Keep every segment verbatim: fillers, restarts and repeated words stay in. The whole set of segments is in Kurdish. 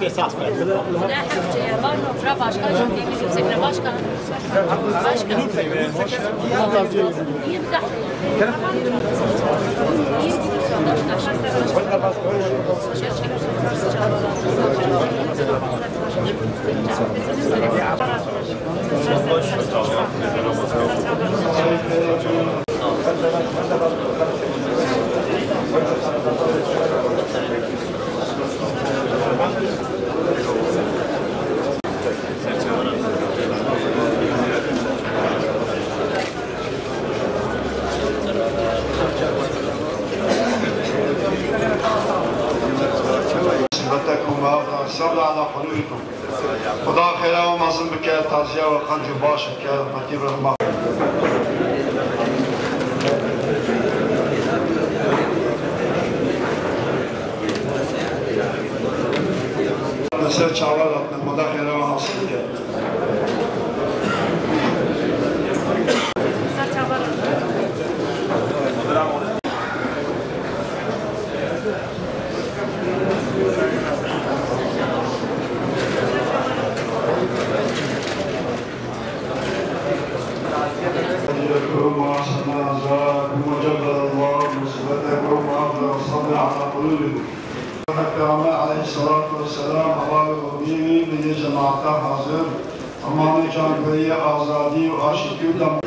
Esas ver. Başkan, başkan. مصيبتكم وأفرغ الصبر على قلوبكم. Xuda xêra we mezin bike, taziya we qenc û baş bike, rehmetî bi rehma. Li ser çavan hatine, Xuda xêra we hasil bike. أجركم وأحسن جزاءكم وجبر الله مصيبتكم وأفرغ الصبر على قلوبكم. Peyxamber aleyhissalatu vesselam, heval û hemî wî, min yê cemaata hazir. Emanê canguheriyê, azadî û aşîtî û dem-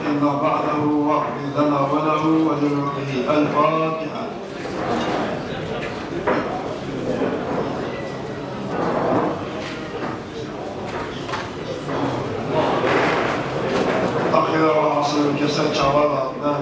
فيما بعده واقض لنا وله ولروحه. الفاتحة. Axira ve hasıl kese çavar hatine.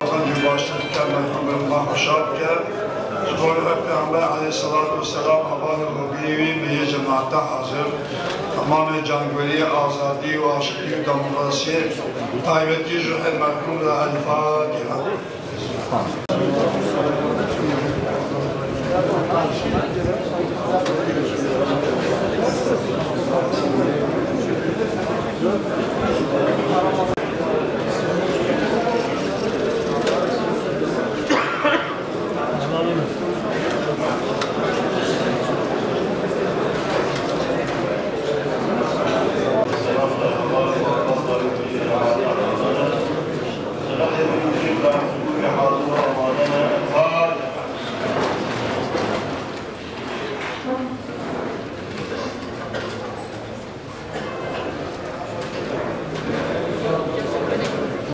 Xwedî baştir bike, merhûm bi ma xweşa bike. Ji bo rê Peyxamber aleyhisselatu vesselam, heval û hemî wî, min yê cemaata hazir. Temamê cangweriyê, azadî û aştî û demokrasiyê, taybetî ji ruhê merhûm re. El Fatiha.